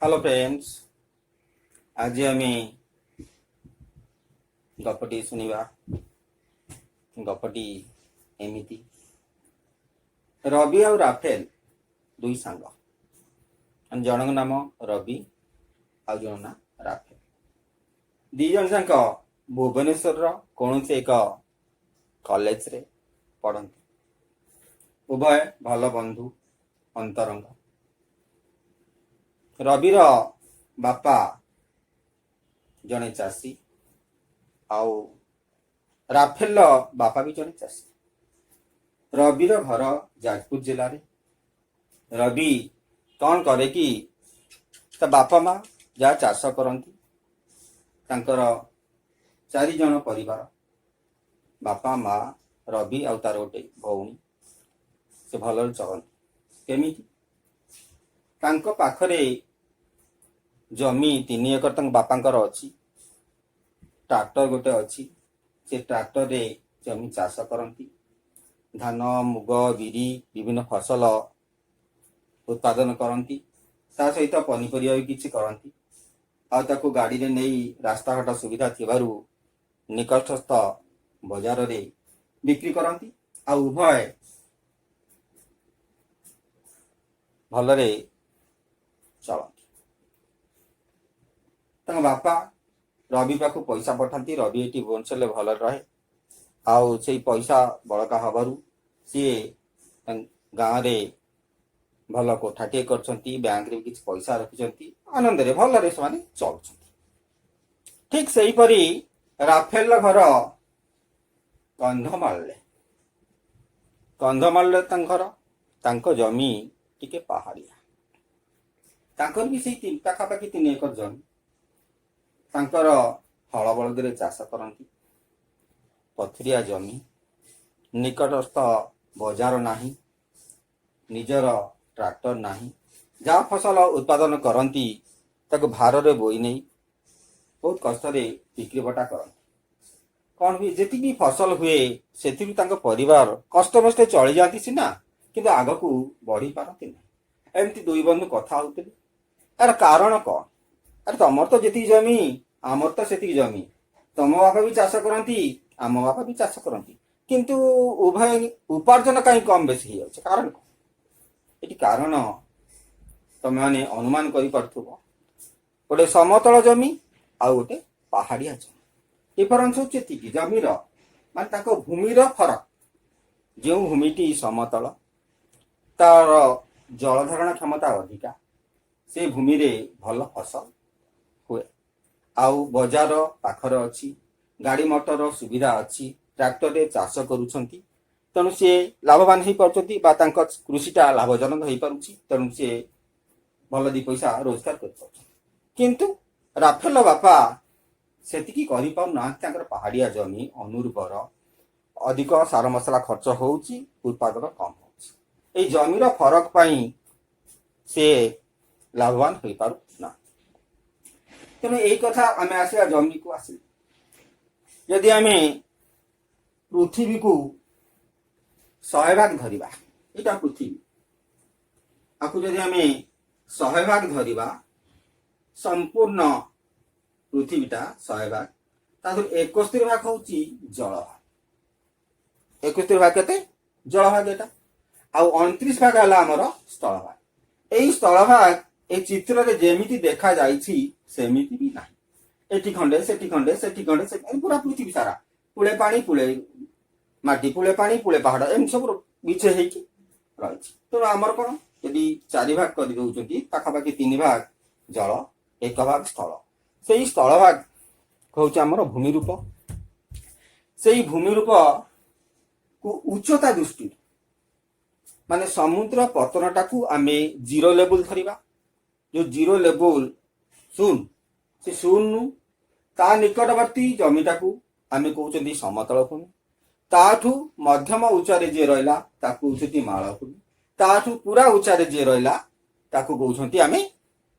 Hello friends, ଆଜି ଆମେ ଗପଟି ଶୁଣିବା। ଗପଟି ଏମିତି: ରବି ଆଉ ରାଫେଲ ଦୁଇ ସାଙ୍ଗ। ଜଣଙ୍କ ନାମ ରବି ଆଉ ଜଣ ନାଁ ରାଫେଲ। ଦି ଜଣ ଯାକ ଭୁବନେଶ୍ୱରର କୌଣସି ଏକ କଲେଜରେ ପଢ଼ନ୍ତି। ଉଭୟ ଭଲ ବନ୍ଧୁ, ଅନ୍ତରଙ୍ଗ। ରବିର ବାପା ଜଣେ ଚାଷୀ ଆଉ ରାଫେଲର ବାପା ବି ଜଣେ ଚାଷୀ। ରବିର ଘର ଯାଜପୁର ଜିଲ୍ଲାରେ। ରବି କଣ କରେ କି, ତା ବାପା ମା ଯାହା ଚାଷ କରନ୍ତି, ତାଙ୍କର ଚାରି ଜଣ ପରିବାର, ବାପା, ମା, ରବି ଆଉ ତାର ଗୋଟେ ଭଉଣୀ, ସେ ଭଲରେ ଚଳନ୍ତି। କେମିତି? ତାଙ୍କ ପାଖରେ ଜମି 3 ଏକର ତାଙ୍କ ବାପାଙ୍କର ଅଛି। ଟ୍ରାକ୍ଟର ଗୋଟେ ଅଛି। ସେ ଟ୍ରାକ୍ଟରରେ ଜମି ଚାଷ କରନ୍ତି। ଧାନ, ମୁଗ, ବିରି, ବିଭିନ୍ନ ଫସଲ ଉତ୍ପାଦନ କରନ୍ତି। ତା ସହିତ ପନିପରିବା ବି କିଛି କରନ୍ତି। ଆଉ ତାକୁ ଗାଡ଼ିରେ ନେଇ ରାସ୍ତାଘାଟ ସୁବିଧା ଥିବାରୁ ନିକଟସ୍ଥ ବଜାରରେ ବିକ୍ରି କରନ୍ତି। ଆଉ ଉଭୟ ଭଲରେ ଚଳନ୍ତି। ତାଙ୍କ ବାପା ରବି ପାଖକୁ ପଇସା ପଠାନ୍ତି। ରବି ଏଠି ଭୁବନେଶ୍ୱରରେ ଭଲରେ ରହେ। ଆଉ ସେଇ ପଇସା ବଳକା ହବାରୁ ସିଏ ଗାଁରେ ଭଲ କୋଠାଟିଏ କରିଛନ୍ତି, ବ୍ୟାଙ୍କରେ ବି କିଛି ପଇସା ରଖିଛନ୍ତି। ଆନନ୍ଦରେ ଭଲରେ ସେମାନେ ଚଳୁଛନ୍ତି। ଠିକ ସେହିପରି ରାଫେଲର ଘର କନ୍ଧମାଳରେ। କନ୍ଧମାଳରେ ତାଙ୍କ ଘର। ତାଙ୍କ ଜମି ଟିକେ ପାହାଡ଼ିଆ। ତାଙ୍କର ବି ସେଇ ପାଖାପାଖି 3 ଏକର ଜମି। ତାଙ୍କର ହଳ ବଳଦରେ ଚାଷ କରନ୍ତି। ପଥୁରିଆ ଜମି, ନିକଟସ୍ଥ ବଜାର ନାହିଁ, ନିଜର ଟ୍ରାକ୍ଟର ନାହିଁ। ଯାହା ଫସଲ ଉତ୍ପାଦନ କରନ୍ତି, ତାକୁ ଭାରରେ ବୋଇ ନେଇ ବହୁତ କଷ୍ଟରେ ବିକ୍ରି ବଟା କରନ୍ତି। କଣ ହୁଏ, ଯେତିକି ଫସଲ ହୁଏ ସେଥିରୁ ତାଙ୍କ ପରିବାର କଷ୍ଟମଷ୍ଟେ ଚଳିଯାଆନ୍ତି ସିନା, କିନ୍ତୁ ଆଗକୁ ବଢି ପାରନ୍ତି ନାହିଁ। ଏମିତି ଦୁଇ ବନ୍ଧୁ କଥା ହଉଥିଲେ, ଏହାର କାରଣ କଣ? ଆରେ, ତମର ତ ଯେତିକି ଜମି, ଆମର ତ ସେତିକି ଜମି। ତମ ବାପା ବି ଚାଷ କରନ୍ତି, ଆମ ବାପା ବି ଚାଷ କରନ୍ତି, କିନ୍ତୁ ଉଭୟ ଉପାର୍ଜନ କାହିଁ କମ ବେଶୀ ହେଇଯାଉଛି? କାରଣ କଣ ଏଠି? କାରଣ ତମେମାନେ ଅନୁମାନ କରିପାରୁଥିବ। ଗୋଟେ ସମତଳ ଜମି ଆଉ ଗୋଟେ ପାହାଡିଆ ଜମି, ଡିଫରେନ୍ସ ହଉଛି ଏତିକି। ଜମିର ମାନେ ତାଙ୍କ ଭୂମିର ଫରକ। ଯେଉଁ ଭୂମିଟି ସମତଳ, ତାର ଜଳଧାରଣ କ୍ଷମତା ଅଧିକା, ସେ ଭୂମିରେ ଭଲ ଫସଲ ହୁଏ। ଆଉ ବଜାର ପାଖରେ ଅଛି, ଗାଡି ମଟର ସୁବିଧା ଅଛି, ଟ୍ରାକ୍ଟରରେ ଚାଷ କରୁଛନ୍ତି, ତେଣୁ ସିଏ ଲାଭବାନ ହେଇପାରୁଛନ୍ତି ବା ତାଙ୍କ କୃଷିଟା ଲାଭଜନକ ହେଇପାରୁଛି। ତେଣୁ ସିଏ ଭଲ ଦି ପଇସା ରୋଜଗାର କରିପାରୁଛନ୍ତି। କିନ୍ତୁ ରାଫେଲ ବାପା ସେତିକି କରିପାରୁନାହାନ୍ତି। ତାଙ୍କର ପାହାଡିଆ ଜମି, ଅନୁର୍ବର, ଅଧିକ ସାର ମସଲା ଖର୍ଚ୍ଚ ହଉଛି, ଉତ୍ପାଦନ କମ ହଉଛି। ଏଇ ଜମିର ଫରକ ପାଇଁ ସେ ଲାଭବାନ ହୋଇପାରୁନାହାନ୍ତି। ତେଣୁ ଏଇ କଥା ଆମେ ଆସିବା, ଜମିକୁ ଆସିଲେ, ଯଦି ଆମେ ପୃଥିବୀକୁ 100 ଭାଗ ଧରିବା, ଏଇଟା ପୃଥିବୀ, ଆକୁ ଯଦି ଆମେ 100 ଭାଗ ଧରିବା, ସମ୍ପୂର୍ଣ୍ଣ ପୃଥିବୀଟା 100 ଭାଗ, ତା ଦେହରୁ 71 ଭାଗ ହଉଛି ଜଳଭାଗ। 71 ଭାଗ କେତେ? ଜଳଭାଗ ଏଟା। ଆଉ 29 ଭାଗ ହେଲା ଆମର ସ୍ଥଳଭାଗ। ଏଇ ସ୍ଥଳଭାଗ ଏଇ ଚିତ୍ରରେ ଯେମିତି ଦେଖାଯାଇଛି, ସେମିତି ବି ନାହିଁ। ଏଠି ଖଣ୍ଡେ, ସେଠି ଖଣ୍ଡେ, ସେଠି ଖଣ୍ଡେ, ସେଠି, ପୁରା ପୃଥିବୀ ସାରା ପୁଳେ ପାଣି, ପୁଳେ ମାଟି, ପୁଳେ ପାଣି, ପୁଳେ ପାହାଡ, ଏମିତି ସବୁ ବିଛେଇ ହେଇକି ରହିଛି। ତେଣୁ ଆମର କଣ, ଯଦି ଚାରି ଭାଗ କରିଦଉଛନ୍ତି, ପାଖାପାଖି ତିନି ଭାଗ ଜଳ, ଏକ ଭାଗ ସ୍ଥଳ। ସେଇ ସ୍ଥଳ ଭାଗ ହଉଛି ଆମର ଭୂମି ରୂପ। ସେଇ ଭୂମି ରୂପ କୁ ଉଚ୍ଚତା ଦୃଷ୍ଟିରୁ, ମାନେ ସମୁଦ୍ର ପତନଟାକୁ ଆମେ ଜିରୋ ଲେବୁଲ ଧରିବା। ଯୋଉ ଜିରୋ ଲେବୁଲ, ଶୂନ, ସେ ଶୂନରୁ ତା ନିକଟବର୍ତ୍ତୀ ଜମିଟାକୁ ଆମେ କହୁଛନ୍ତି ସମତଳ ଭୂମି। ତାଠୁ ମଧ୍ୟମ ଉଚ୍ଚାରେ ଯିଏ ରହିଲା, ତାକୁ କହୁଛନ୍ତି ମାଳଭୂମି। ତାଠୁ ପୁରା ଉଚ୍ଚାରେ ଯିଏ ରହିଲା, ତାକୁ କହୁଛନ୍ତି ଆମେ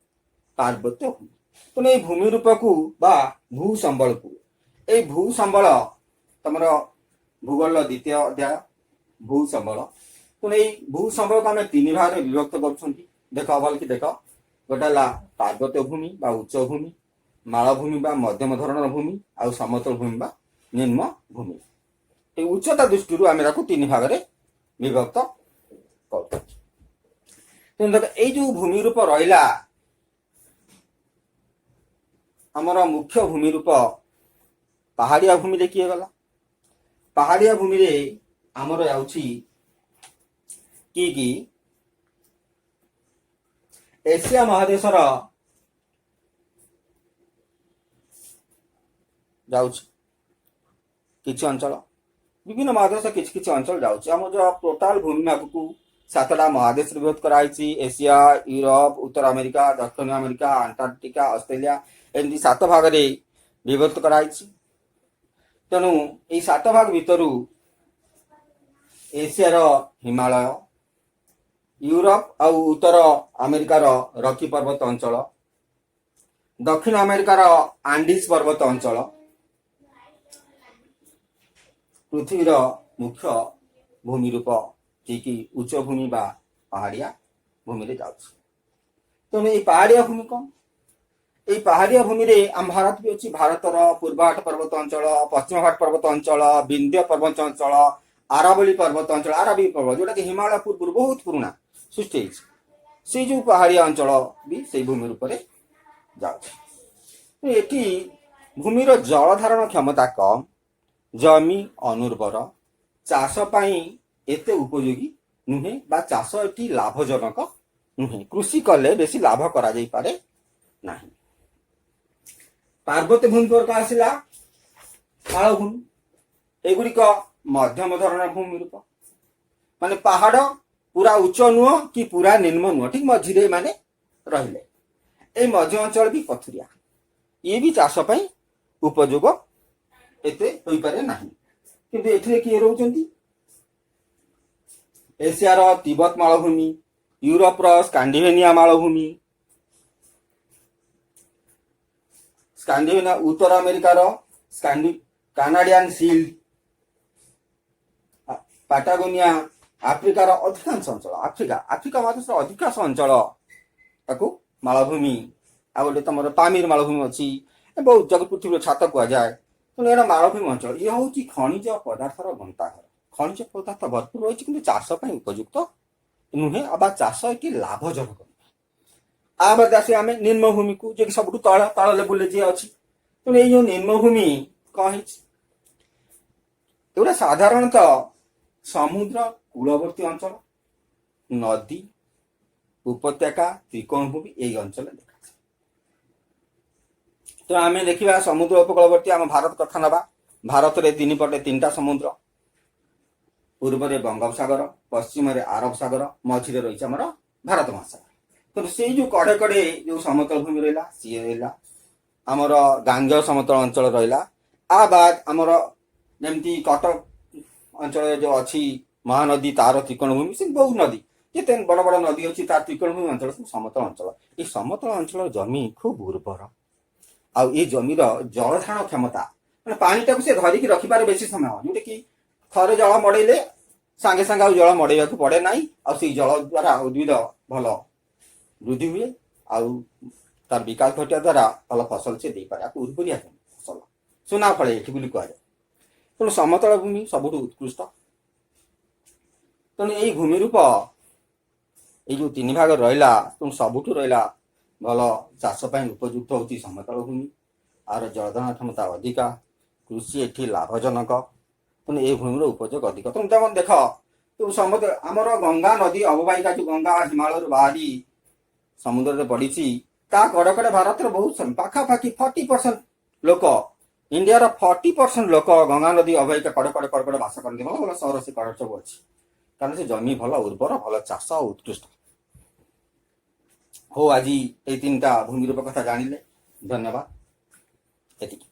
ପାର୍ବତ୍ୟ ଭୂମି। ତେଣୁ ଏଇ ଭୂମି ରୂପକୁ ବା ଭୂ ସମ୍ବଳକୁ, ଏଇ ଭୂ ସମ୍ବଳ ତମର ଭୂଗୋଳର ଦ୍ୱିତୀୟ ଅଧ୍ୟାୟ ଭୂ ସମ୍ବଳ। ତେଣୁ ଏଇ ଭୂ ସମ୍ବଳକୁ ଆମେ ତିନି ଭାଗରେ ବିଭକ୍ତ କରୁଛନ୍ତି। ଦେଖ, ଭଲ କି ଦେଖ। ଗୋଟେ ହେଲା ପାର୍ବତ୍ୟ ଭୂମି ବା ଉଚ୍ଚ ଭୂମି, ମାଳଭୂମି ବା ମଧ୍ୟମ ଧରଣର ଭୂମି, ଆଉ ସମତଳ ଭୂମି ବା ନିମ୍ନ ଭୂମି। ଏଇ ଉଚ୍ଚତା ଦୃଷ୍ଟିରୁ ଆମେ ତାକୁ ତିନି ଭାଗରେ ବିଭକ୍ତ କରୁ। ତେଣୁ ଦେଖ, ଏଇ ଯୋଉ ଭୂମି ରୂପ ରହିଲା, ଆମର ମୁଖ୍ୟ ଭୂମି ରୂପ ପାହାଡ଼ିଆ ଭୂମିରେ କିଏ ଗଲା? ପାହାଡ଼ିଆ ଭୂମିରେ ଆମର ଯାଉଛି କି କି? ଏସିଆ ମହାଦେଶର ଯାଉଛି କିଛି ଅଞ୍ଚଳ, ବିଭିନ୍ନ ମହାଦେଶ କିଛି କିଛି ଅଞ୍ଚଳ ଯାଉଛି। ଆମର ଯୋଉ ଟୋଟାଲ ଭୂମି ଭାଗକୁ ସାତଟା ମହାଦେଶରେ ବିଭକ୍ତ କରାଯାଇଛି, ଏସିଆ, ୟୁରୋପ, ଉତ୍ତର ଆମେରିକା, ଦକ୍ଷିଣ ଆମେରିକା, ଆଣ୍ଟାର୍କଟିକା, ଅଷ୍ଟ୍ରେଲିଆ, ଏମିତି ସାତ ଭାଗରେ ବିଭକ୍ତ କରାଯାଇଛି। ତେଣୁ ଏଇ ସାତ ଭାଗ ଭିତରୁ ଏସିଆର ହିମାଳୟ, ୟୁରୋପ ଆଉ ଉତ୍ତର ଆମେରିକାର ରକି ପର୍ବତ ଅଞ୍ଚଳ, ଦକ୍ଷିଣ ଆମେରିକାର ଆଣ୍ଡିଜ ପର୍ବତ ଅଞ୍ଚଳ ପୃଥିବୀର ମୁଖ୍ୟ ଭୂମି ରୂପ, ଯିଏକି ଉଚ୍ଚ ଭୂମି ବା ପାହାଡ଼ିଆ ଭୂମିରେ ଯାଉଛି। ତେଣୁ ଏଇ ପାହାଡ଼ିଆ ଭୂମି କଣ? ଏଇ ପାହାଡ଼ିଆ ଭୂମିରେ ଆମ ଭାରତ ବି ଅଛି। ଭାରତର ପୂର୍ବଘାଟ ପର୍ବତ ଅଞ୍ଚଳ, ପଶ୍ଚିମଘାଟ ପର୍ବତ ଅଞ୍ଚଳ, ବିନ୍ଧ୍ୟ ପର୍ବତ ଅଞ୍ଚଳ, ଆରାବଳୀ ପର୍ବତ ଅଞ୍ଚଳ, ଆରବୀ ପର୍ବତ ଯୋଉଟା କି ହିମାଳୟ ପୂର୍ବରୁ ବହୁତ ପୁରୁଣା ସୃଷ୍ଟି ହେଇଛି, ସେଇ ଯୋଉ ପାହାଡ଼ିଆ ଅଞ୍ଚଳ ବି ସେଇ ଭୂମି ରୂପରେ ଯାଉଛି। ଏଠି ଭୂମିର ଜଳ ଧାରଣ କ୍ଷମତା କମ୍, ଜମି ଅନୁର୍ବର, ଚାଷ ପାଇଁ ଏତେ ଉପଯୋଗୀ ନୁହେଁ ବା ଚାଷ ଏଠି ଲାଭଜନକ ନୁହେଁ। କୃଷି କଲେ ବେଶୀ ଲାଭ କରାଯାଇପାରେ ନାହିଁ। ପାର୍ବତ୍ୟ ଭୂମି ପରେ ଆସିଲା ମାଳଭୂମି। ଏଗୁଡ଼ିକ ମଧ୍ୟମ ଧରଣର ଭୂମି ରୂପ, ମାନେ ପାହାଡ଼ ପୁରା ଉଚ୍ଚ ନୁହଁ କି ପୁରା ନିମ୍ନ ନୁହଁ, ଠିକ ମଝିରେ ମାନେ ରହିଲେ। ଏଇ ମଝି ଅଞ୍ଚଳ ବି ପଥୁରିଆ, ଇଏ ବି ଚାଷ ପାଇଁ ଉପଯୋଗ ଏତେ ହୋଇପାରେ ନାହିଁ। କିନ୍ତୁ ଏଥିରେ କିଏ ରହୁଛନ୍ତି? ଏସିଆର ତିବ୍ବତ ମାଳଭୂମି, ୟୁରୋପର ସ୍କାଣ୍ଡିଭେନିଆ ମାଳଭୂମି, ସ୍କାଣ୍ଡିଭେନିଆ, ଉତ୍ତର ଆମେରିକାର କାନାଡିଆନ ସିଲ୍ଡ, ପାଟାଗୋନିଆ, ଆଫ୍ରିକାର ଅଧିକାଂଶ ଅଞ୍ଚଳ, ଆଫ୍ରିକା ମହାଦେଶର ଅଧିକାଂଶ ଅଞ୍ଚଳ ତାକୁ ମାଳଭୂମି। ଆଉ ଗୋଟେ ତମର ପାମିର ମାଳଭୂମି ଅଛି, ବହୁତ ଜଗତ ପୃଥିବୀର ଛାତ କୁହାଯାଏ। ତେଣୁ ଏଇଟା ମାଳଭୂମି ଅଞ୍ଚଳ। ଇଏ ହଉଛି ଖଣିଜ ପଦାର୍ଥର ଗନ୍ତାଘର। ଖଣିଜ ପଦାର୍ଥ ଭରପୁର ରହିଛି, କିନ୍ତୁ ଚାଷ ପାଇଁ ଉପଯୁକ୍ତ ନୁହେଁ ବା ଚାଷ ଏଠି ଲାଭଜନକ ନୁହେଁ। ଆ ବାଦ ଆସିବା ଆମେ ନିମ୍ନ ଭୂମିକୁ, ଯିଏକି ସବୁଠୁ ତଳ ତଳ ଲେବୁଲରେ ଯିଏ ଅଛି। ତେଣୁ ଏଇ ଯୋଉ ନିମ୍ନ ଭୂମି କଣ ହେଇଛି? ଏଗୁଡ଼ା ସାଧାରଣତଃ ସମୁଦ୍ର କୂଳବର୍ତ୍ତୀ ଅଞ୍ଚଳ, ନଦୀ ଉପତ୍ୟକା, ତ୍ରିକୋଣ ଭୂମି ଏଇ ଅଞ୍ଚଳରେ ଦେଖାଯାଏ। ତ ଆମେ ଦେଖିବା ସମୁଦ୍ର ଉପକୂଳବର୍ତ୍ତୀ ଆମ ଭାରତ କଥା ନେବା। ଭାରତରେ ତିନି ପଟେ ତିନିଟା ସମୁଦ୍ର, ପୂର୍ବରେ ବଙ୍ଗୋପସାଗର, ପଶ୍ଚିମରେ ଆରବ ସାଗର, ମଝିରେ ରହିଛି ଆମର ଭାରତ ମହାସାଗର। ତେଣୁ ସେଇ ଯୋଉ କଡ଼େ କଡ଼େ ଯୋଉ ସମତଳ ଭୂମି ରହିଲା, ସିଏ ରହିଲା ଆମର ଗାଙ୍ଗେୟ ସମତଳ ଅଞ୍ଚଳ ରହିଲା। ଆ ବାଦ ଆମର ଯେମିତି କଟକ ଅଞ୍ଚଳରେ ଯୋଉ ଅଛି ମହାନଦୀ, ତାର ତ୍ରିକୋଣ ଭୂମି, ସେ ବହୁତ ନଦୀ, ଯେତେ ବଡ଼ ବଡ଼ ନଦୀ ଅଛି ତାର ତ୍ରିକୋଣ ଭୂମି ଅଞ୍ଚଳ ସବୁ ସମତଳ ଅଞ୍ଚଳ। ଏଇ ସମତଳ ଅଞ୍ଚଳର ଜମି ଖୁବ ଉର୍ବର, ଆଉ ଏଇ ଜମିର ଜଳଧାରଣ କ୍ଷମତା, ମାନେ ପାଣିଟାକୁ ସେ ଧରିକି ରଖିପାରେ ବେଶୀ ସମୟ, ଯୋଉଟା କି ଥରେ ଜଳ ମଡେଇଲେ ସାଙ୍ଗେ ସାଙ୍ଗେ ଆଉ ଜଳ ମଡେଇବାକୁ ପଡେ ନାହିଁ। ଆଉ ସେଇ ଜଳ ଦ୍ୱାରା ଉଦ୍ଭିଦ ଭଲ ବୃଦ୍ଧି ହୁଏ, ଆଉ ତାର ବିକାଶ ଘଟିବା ଦ୍ୱାରା ଭଲ ଫସଲ ସେ ଦେଇପାରେ। ଆକୁ ଉର୍ବରିଆ ଜମି ଫସଲ ସୁନା ଫଳେ ଏଠି ବୋଲି କୁହାଯାଏ। ତେଣୁ ସମତଳ ଭୂମି ସବୁଠୁ ଉତ୍କୃଷ୍ଟ। ତେଣୁ ଏଇ ଭୂମି ରୂପ ଏଇ ଯୋଉ ତିନି ଭାଗ ରହିଲା, ତେଣୁ ସବୁଠୁ ରହିଲା ଭଲ ଚାଷ ପାଇଁ ଉପଯୁକ୍ତ ହଉଛି ସମତଳ ଭୂମି। ଆର ଜଳଧାରଣ କ୍ଷମତା ଅଧିକା, କୃଷି ଏଠି ଲାଭଜନକ, ତେଣୁ ଏଇ ଭୂମିର ଉପଯୋଗ ଅଧିକ। ତେଣୁ ତମେ ଦେଖ, ସମୁଦ୍ର ଆମର ଗଙ୍ଗା ନଦୀ ଅବବାହିକା, ଯୋଉ ଗଙ୍ଗା ହିମାଳୟରୁ ବାହାରି ସମୁଦ୍ରରେ ପଡିଛି, ତା କଡ଼ କଡ଼େ ଭାରତର ବହୁତ ପାଖାପାଖି 40% ଲୋକ, ଇଣ୍ଡିଆର 40% ଲୋକ ଗଙ୍ଗା ନଦୀ ଅବବାହିକା କଡ଼ କଡ଼ କଡ଼ କଡ଼ ବାସ କରନ୍ତି। ଭଲ ଭଲ ସହର ସେ କଡ଼ ସବୁ ଅଛି, କାରଣ ସେ ଜମି ଭଲ ଉର୍ବର, ଭଲ ଚାଷ ଆଉ ଉତ୍କୃଷ୍ଟ। ହଉ, ଆଜି ଏଇ ତିନିଟା ଭୂମିରୂପ କଥା ଜାଣିଲେ, ଧନ୍ୟବାଦ, ଏତିକି।